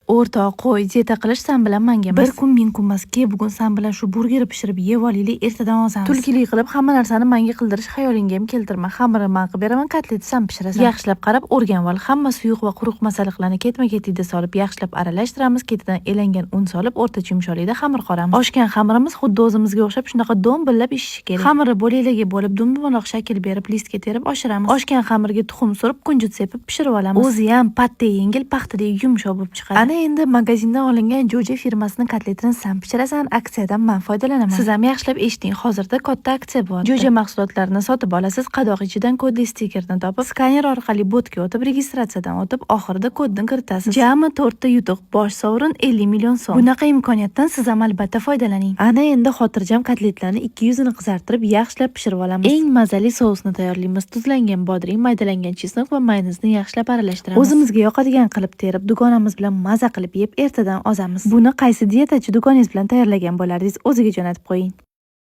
O'rtoq, qo'y, dieta qilish san bilan manga emas. Bir kun ming kun emas. Ke, bugun san bilan shu burger pishirib yeb olaylik, ertadan ozamiz. Tulkilik qilib hamma narsani manga qildirish xayolingga ham keltirma. Xamirini man qilib beraman, kotletni san pishirasan. Yaxshilab qarab o'rganib ol. Hamma suyuq va quruq masalliqlarni ketma-ketlikda solib, yaxshilab aralashtiramiz. Ketidan elangan un solib, o'rtacha yumshoqlikda xamir qoramiz. Oshgan xamirimiz xuddi o'zimizga o'xshab shunaqa do'mbillab ishishi kerak. Xamiri bo'laklarga bo'lib, dumaloq shakl berib, listga terib oshiramiz. Oshgan xamirga tuxum surib, kunjut sepib pishirib olamiz. O'zi ham patta yengil, paxtadek yumshoq bo'lib chiqadi. Ana endi magazindan olingan Jo'ja firmasini kotletini san pishirasan, aksiyadan man foydalanaman. Siz ham yaxshilab eshiting, hozirda katta aksiya bo'lyapti. Jo'ja mahsulotlarini sotib olasiz, qadoq ichidan kodli stikerni topib, skaner orqali botga o'tib, registratsiyadan o'tib, oxirida kodni kiritasiz. Jami 4 ta yutuq, bosh sovrin 50 million so'm. Bunaqa imkoniyatdan siz ham albatta foydalaning. Ana endi xotirjam kotletlarni ikki yuzini qizartirib, yaxshilab pishirib olamiz. Eng mazali sousni tayyorlaymiz. Tuzlangan bodring, maydalangan чеснок va mayonezni yaxshilab aralashtiramiz. O'zimizga yoqadigan qilib terib, dugonamiz bilan maza qilib yeb, ertadan ozamiz. Buni qaysi dietachi dugoningiz bilan tayyorlagan bo'lardingiz? O'ziga jo'natib qo'ying.